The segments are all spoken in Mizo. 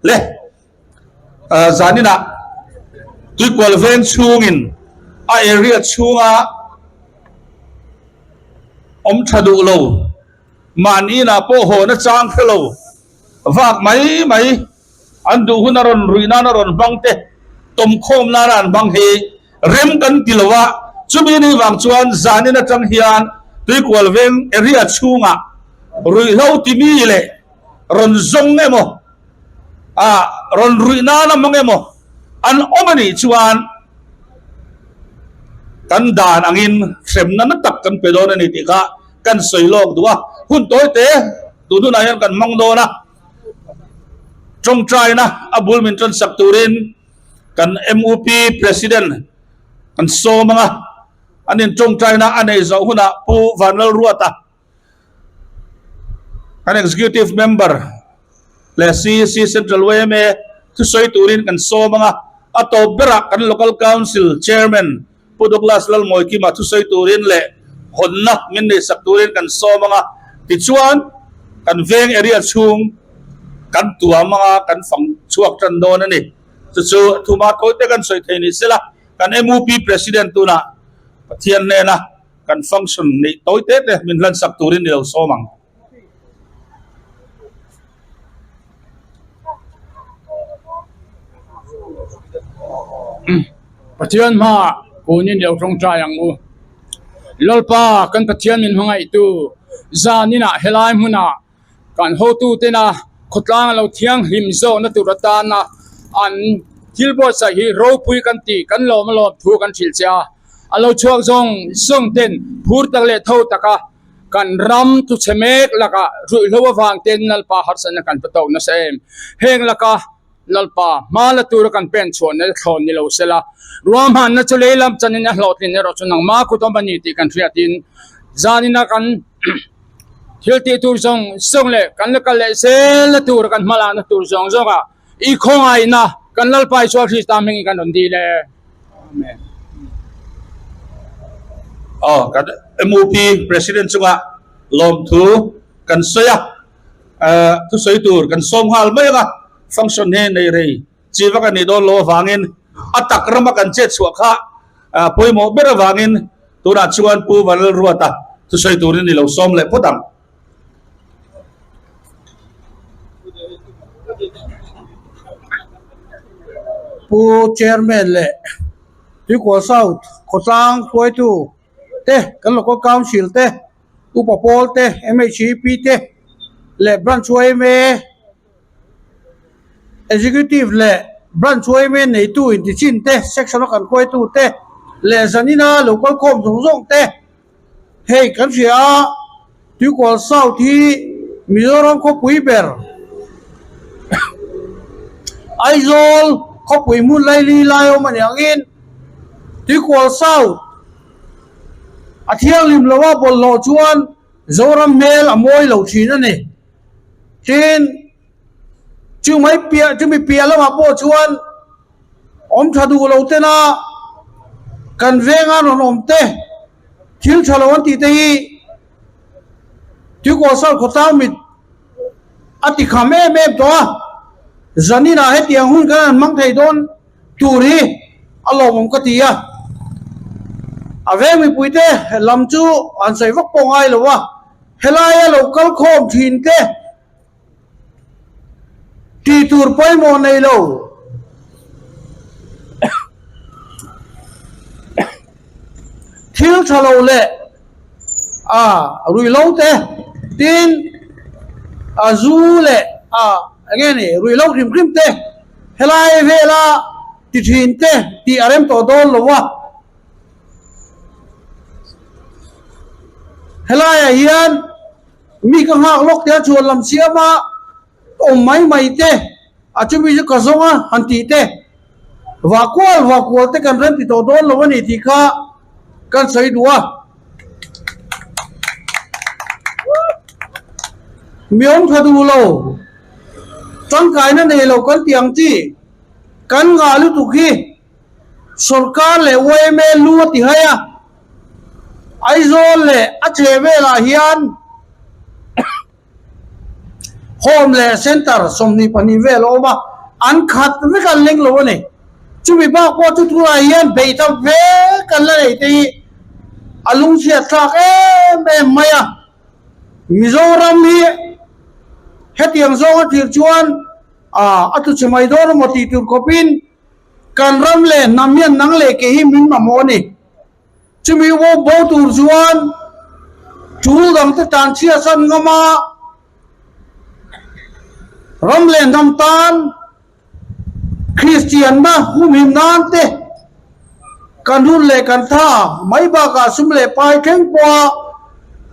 Le zaninah Tuikual veng chhungin a area chhunga awm tha duh lo mahni inah pawh haw na chang hre lo vak mai mai an duh hun a rawn ruih nan a rawn hmang te tawmkhawm nana an hmang hi rem kan ti lo a, chumi ni vang chuan zanin atang hian Tuikual veng area chhungah ruihhlo ti mi leh rawn zawng emaw ah rawn ruih nan a hmang emaw an awm a nih chuan kan dan angin hremna na tak kan pe dawn a ni tih kha kan sawi lawk duh a, hun tawi te tun hunah hian kan hmang dawn a, tawngtaina a bul min tan sak turin kan MUP President kan sawm ang a, an in tawngtaina a nei zawh hunah Pu Vanlalruata Kan Executive Member leh CEC Central yma thusawi turin kan sawm ang a, a tawp berah kan Local Council Chairman Pu Douglas Lalmawikima thusawi turin leh hawnna min neihsak turin kan sawm ang a, tichuan kan veng area chhung kan tuam ang a, kan fang chhuak tan dawn a ni. Chu chu thuma tawite kan sawi thei ni sela, kan MUP President tunah Pathian hnena Kan function neih tawi te te min hlan sak turin ni lo sawm ang. Pathian hmaah kunin lo tawngtai ang u. Lalpa kan Pathian min hmangaihtu zaninah helai hmunah Kan hotutena khawtlang lo thianghlim zawhna tur atana an thil buatsaih hi ropui kan tih kan lawm alawm thu kan hrilh che a, a lo chhuak zawng zawng ten phur tak leh tho taka kan ram thu chhe mek lakah ruihhlo avang ten Lalpa harsatna kan pe tawk nasa em. Heng laka Lalpa hma la tura kan pen chhuahna thlawn ni lo sela, ruahmanna chu lei lam chanin a hlawhtlin erawh chu nangmah kut awm a ni tih kan hriatin zanina kan Thil tih tur zawng zawng leh kan la kal leh zel na tur kan hma lakna tur zawng zawng ah i khawngaihna kan Lalpa Isua Krista hmingin kan rawn dil e. Amen. Aw kan MUP President chunga lawmthu kan sawi a, thusawi tur kan sawm nghal mai ang a, function hi nei rei chi vak a nih dawn lo avangin a tak rama kan chet chhuah kha pawimawh ber avangin Tunah chuan Pu Vanlalruata thusawi turin i lo sawm leh phawt ang. Pu Chairman leh Tuikual South khawtlang hruaitu te, kan Local Council te, Upa Pawl te, MHEP te leh Branch yma Executive leh Branch yma neitu intichin te, Section a kan hruaitu te leh zanina lo kal khawm zawng zawng te hei kan hria a, Tuikual South hi Mizoram khawpui ber Aizawl khawpui hmun laili lai awm a ni angin Tuikual South a thianghlim lo a bawlhhlawh chuan Zoram hmel a mawi lo thin a ni. Tin, chu mai piah chumi piah lamah pawh chuan awm tha duh lo tena kan venga rawn awm te thil tha lo an tih te hi Tuikawsal khawtlang mit a ti kham em em tawh a, zaninah hetiang hun kan han hmang thei dawn tur hi a lawmawm ka ti a, a veng mipuite lam chu an sawi vak pawh ngai lo a. Helaia lo kal khawm thin te tih tur pawimawh nei lo. Thil tha lo leh a ruihhlo te tin a zu leh a eng nge ni ruihhlo hrim hrim te helai vela ti thin te tih a rem tawh dawn lo a. Helaiah hian mi ka nghak lawk te a chhuan lam siam a awm mai mai te a chumi chu ka zawng a han tih te vakual vakual te kan rem ti tawh dawn lo a ni tih kha kan sawi duh a. Mi awm tha duh lo tangkaina nei lo kan tih ang chi kan ngah lutuk hi. Sorkar leh yma lu a ti hai a, Aizawl leh a chhe velah hian Home leh Centre 22 vel a awm a, an khat vek an leng lo a ni. Chumi bak pawh chu tunah hian beih tam ve kan la nei te hi a lungchhiat thlak em em mai a. Mizoram hi hetiang zawng a thlir chuan a tlu chhe mai dawn emaw tih tur khawpin kan ram leh hnam hian nang leh ke hi min mamawh a ni. Chumi bo bo tur chuan tul dangte tan chhiatsan ngam a, ram leh hnam tan Kristianna humhim nan te kan hun leh kan tha mai bakah sum leh pai thleng pawha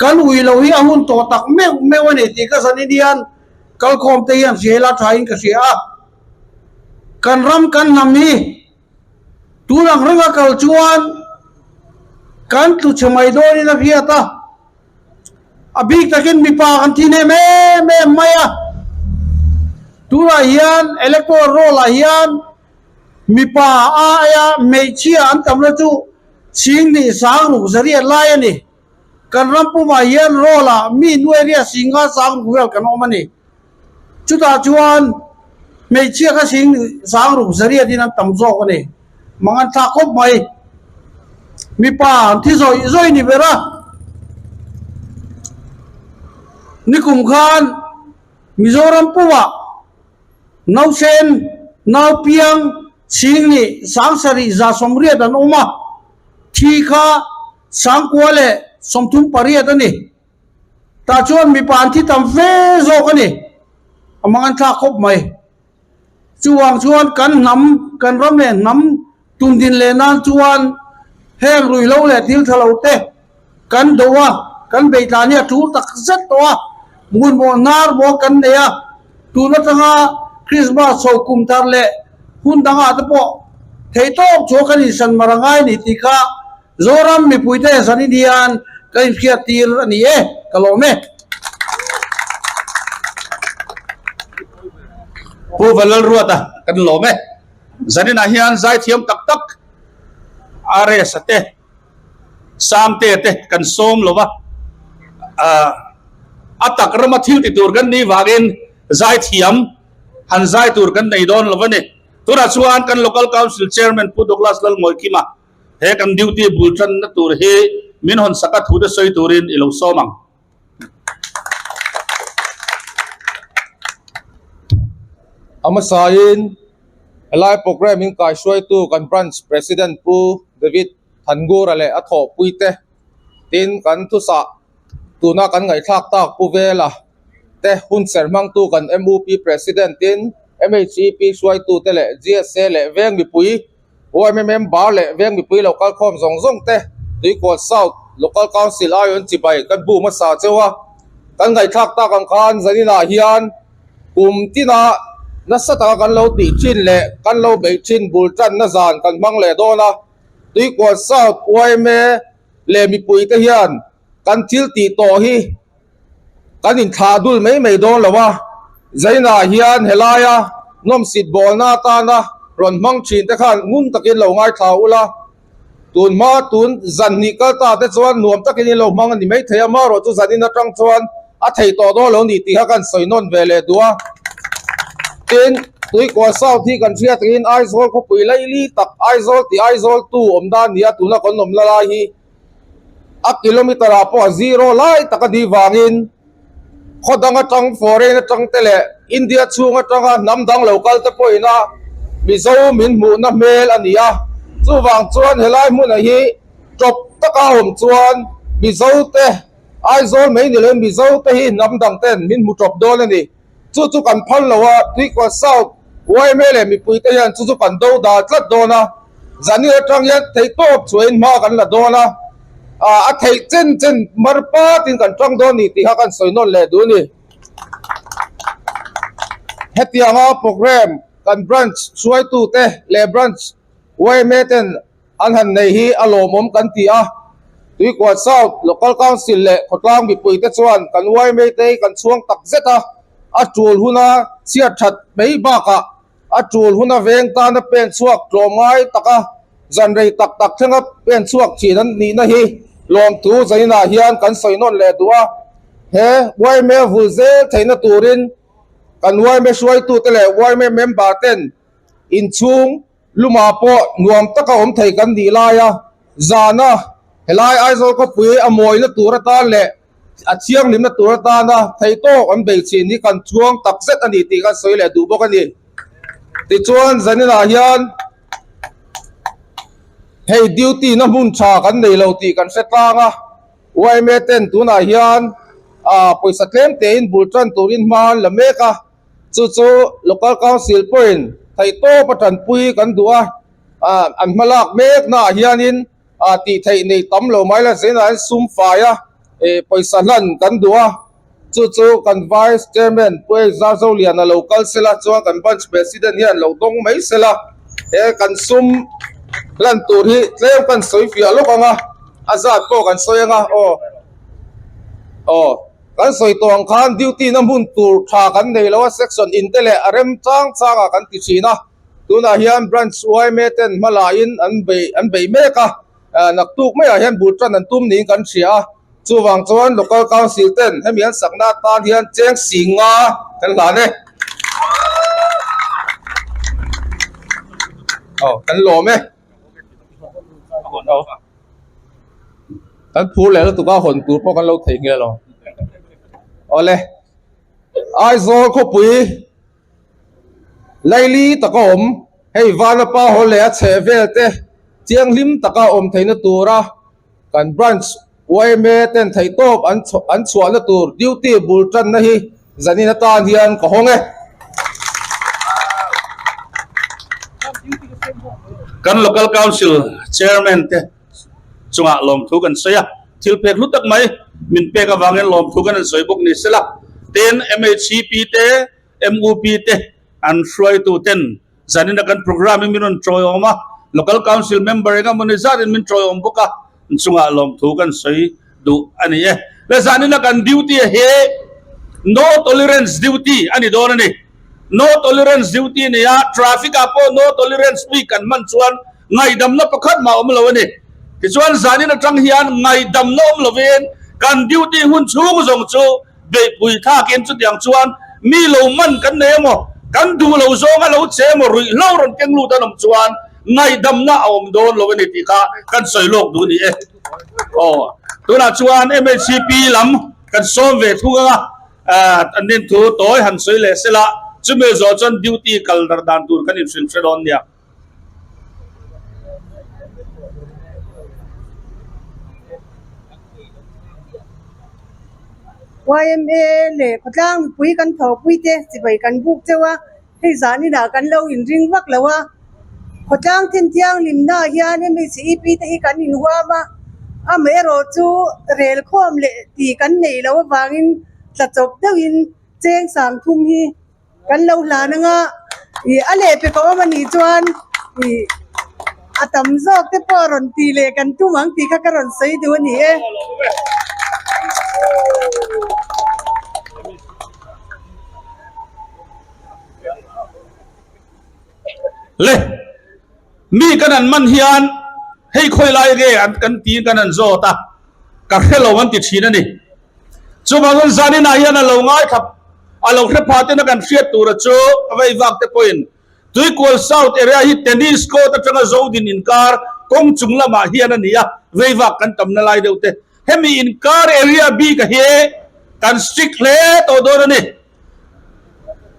kan ui lo hi a hun tawh tak meuh meuh a ni tih ka zanin hian kalkhawm te hian hria ila thain ka hria a. Kan ram kan hnam hi Tun ang renga kal chuan kan tlu chhe mai dawnin a hriat a, a bik takin mipa kan thi hnem em em mai a. Tunah hian electoral roll ah hian mipa aia hmeichhia an tamna chu chhing hnih sang ruk zariat lai a ni. Kan ram pumah hian roll ah mi nuai riat singa sang ruk vel kan awm a ni. Chutah chuan hmeichhia kha sing sang ruk zariat in an tam zawk a ni. Mang an thlak khawp mai. Mipa an thi zawih zawih ni ber a. Nikum khan Mizoram pumah nausen naupiang sing nih sang sarih 180 an awm a, thi kha 1038 a ni. Tah chuan mipa an thi tam fe zawk a ni, a mang an thlak khawp mai. Chuvang chuan kan hnam, kan ram leh hnam tundin leh nan chuan heng ruihhlo leh thil tha lo te kan do a, kan beihtlân hi a tul tak zet tawh a, hmunmawh hnar bawk kan nei a, tun atanga Krismas chho kum thar leh hun dangah te pawh theihtawp chu kan insan mar a ngai a ni tih kha Zoram mipuite zanin hian ka inhriat tir a ni e, ka lawm e. Pu Valalruata kan lawm e. Zaninah hian zaithiam tak tak RS a te, Sangte te kan sawm lo va, a tak rama thil ti tur kan nih vangin zaithiam han zai tur kan nei dawn lo va ni. Tunah chuan kan Local Council Chairman Pu Douglas Lalngawikima He kan duty bul tanna tur hi min hawn sak a thu te sawi turin i lo sawm ang. A hmasain helai programme in kaihruaitu kan branch president Pu David Thangura leh a thawhpuite tin kan thusah tuna kan ngaihthlak tak Pu Vela te hun ser hmangtu kan MUP president tin MHEP hruaitute leh GSA leh veng mipui YMM bar leh veng mipui lo kal khawm zawng zawng te Tuikual South Local Council aiawhin chibai kan bu hmasa cheu a, kan ngaihthlak tak ang khan zaninah hian kum tina nasa taka kan lo tih thin leh kan lo beih thin bul tanna zan kan hmang leh dawn a, Tuikual South yma leh mipui te hian kan thil tih tawh hi Kan inthlah dul mai mai dawn lo a, Zainah hian helaia nawmsit bawlna atana rawn hmang thin te khan ngun takin lo ngaithla ula, tun hma tun zan hnih kal ta te chuan nuam takin in lo hmang a ni maithei a, marawh chu zan in atang chuan a thei tawh dawn lo ni tih kha kan sawi nawn ve leh duh a. Tin, Tuikual South hi kan hriat angin Aizawl khawpui laili tak Aizawl tih Aizawl tu awm dan ni a, tuna kan awm la lai hi a kilometer ah pawh a zero lai tak a nih vangin khaw dang atang foreign atang te leh India chhung atanga hnam dang lo kal te pawhin a Mizo min hmuhna hmel a ni a, chuvang chuan helai hmunah hi tawp taka awm chuan Mizo te Aizawl mai ni loin Mizo te hi hnam dang ten min hmu tawp dawn a ni. Chu chu kan phal lo a, Tuikual South yma leh mipuite hian chu chu kan do dal tlat dawn a, Zani atang hian theihtawp chhuahin hma kan la dawn a, a theih chen chen mar patin kan tang dawn ni tih kha kan sawi nawn leh duh a ni. Hetianga programme kan branch hruaitute leh branch yma ten An han nei hi a lawmawm kan ti a, Tuikual South Local Council leh khawtlang mipuite chuan kan yma te hi kan chhuang tak zet a, a tul huna chhiat that mai bakah a tul huna veng tana pen chhuak tlawm ngai taka zan rei tak tak thlenga pen chhuak thin an nihna hi lawmthu zainah hian kan sawi nawn leh duh a, he yma vul zel theihna turin. Kan yma hruaitute leh yma member ten inchhung lumah pawh nuam taka awm thei kan nih laia zana helai Aizawl khawpui a mawina tur atan leh a thianghlimna tur atana theihtawk an bei thin hi kan chhuang tak zet a ni tih kan sawi leh duh bawk a ni. Tichuan zaninah hian hei duty na hmun tha kan nei lo tih kan hre tlang a, yma ten tunah hian ah pawisa tlem tein bul tan turin hma an la mek a, chu chu local council pawhin theihtawp a tanpui kan duh a, ah an hma lak mek naah hianin ah tih theih nei tam lo mai la zaninah hian sum fai a eh pawisa hlan kan duh a. Chu chu kan Vice Chairman Pu Ezra Zoliana lo kal sela chuan kan Branch President hian lo dawng mai sela he kan sum hlan tur hi tlem kan sawi fiah lawk ang a, a zat pawh kan sawi ang a, aw aw kan sawi tawh ang khan duty na hmun tur tha kan nei lo a section in te leh a rem chang chang ah kan ti thin a, tunah hian Branch yma ten hma la in an bei an bei mek a, naktuk maiah hian bul tan an tum niin kan hria a. Chuvang chuan Local Council ten hemi an sakna atan hian cheng singa kan hlan e. Aw, kan lawm e. Kan phur leh lutuk a, hawn tur pawh kan lo thei nge lo. Awle, Aizawl khawpui laili taka awm, hei Vanapa haw leh a chheh vel te thianghlim taka awm theihna tura Kan branch yma ten theihtawp an an chhuahna tur duty bul tanna hi zanin atan hian ka hawng e. Kan Local Council Chairman te chungah lawmthu kan sawi a, thil pek hlu tak mai min pek avangin lawmthu kan han sawi bawk ni sela. Tin, MHCP te, MUP te an hruaitu ten Zanina kan programme in min rawn tawiawm a, Local Council member eng emaw ni zatin min tawiawm bawk a, an chungah lawmthu kan sawi duh a ni e. Le zanina kan duty a hi No Tolerance Duty a ni dawn a ni. No Tolerance Duty a ni a, traffic ah pawh No Tolerance Week kan hman chuan ngaihdamna pakhat mah awm lo a ni. Tichuan zanin atang hian ngaihdamna awm lovin kan duty hun chhung zawng chu beihpui thlakin chutiang chuan mi lo man kan nei emaw, kan duh lo zawnga lo che emaw ruihhlo rawn keng lut an awm chuan ngaihdamna a awm dawn lo a ni tih kha kan sawi lawk duh a ni e. Aw, tunah chuan MHCP lam kan sawm ve thung anga an nin thu tawi han sawi leh sela chumi zawh chuan duty kal dar dan tur kan inhrilh hre dawn nia. Yma leh khawtlang mipui kan thawhpui te chibai kan buk cheu a, hei zan inah kan lo inring vak lo a, khawtlang thenthianghlimna ah hian MHEP te hi kan inhuam a, amaherawh chu rel khawm leh tih kan neih loh avangin tla chawp deuhin cheng sang thum hi. Kan lo hlan anga ih a leh pe ka awm anih chuan ih a tam zawk te pawh rawn tih leh kan tum ang tih kha ka rawn sawi duh a ni e. Le mi kan an man hian hei khawi lai nge an kan tiin kan an zawt a ka hrelo an ti thin a ni. Chuvangin zaninah hian a lo ngaithla a lo hre pha tena kan hriat tura chu a vei vak te pawhin Tuikual South area hi tennis court atanga Zodin inkar kawng chung lamah hian a ni a, vei vak kan tamna lai deuh te. Hemi inkar area bik a hi kan strict hle tawh dawn a ni.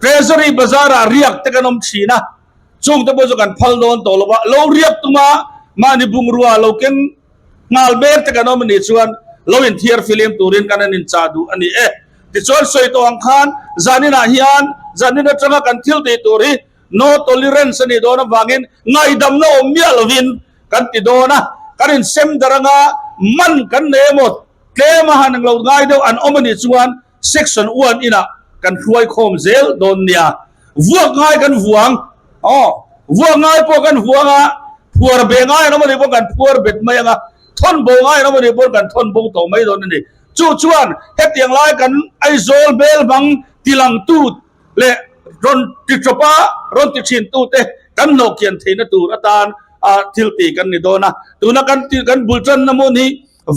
Treasury Bazar ah riak te kan awm thin a, chung te pawh chu kan phal dawn tawh lo va, lo riak tuma mahni bungrua lo keng Nghal ber te kan awm anih chuan lo inthiar filim turin kan an inchah duh a ni e. Tichuan sawi tawh ang khan zaninah hian zanin atanga kan thil tih tur hi no tolerance a nih dawn avangin ngaihdamna awm miah lovin kan ti dawn a, kan insem dar anga man kan nei emaw tlem a han lo ngai deuh an awm anih chuan section one inah kan hruai khawm zel dawn nia. Vuak ngai kan vuang, aw, vuak ngai pawh kan vuang a, phuar beh ngai an awm anih pawh kan phuar bet mai ang a, thawn bo ngai an awm anih pawh kan thawn bo tawh mai dawn a ni. Chu chuan hetiang lai kan Aizawl hmel hmang tilangtu leh rawn ti tawpa rawn ti thin tute kan hnawhkian theihna tur atan a thil ti kan ni dawn a. Tuna kan kan bul tanna hmun hi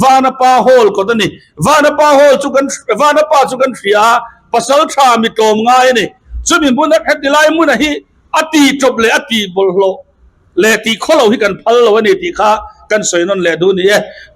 Vanapa Hall kawt a ni. Vanapa Hall chu kan Vanapa chu kan hria a, pasal tha mi tlawm ngai a ni. Chumi hmuna heti lai hmuna hi a ti tawp leh a ti bawlhhlawh leh tih khawlo hi kan phal lo a ni tih kha kan sawi nawn leh duh ni e.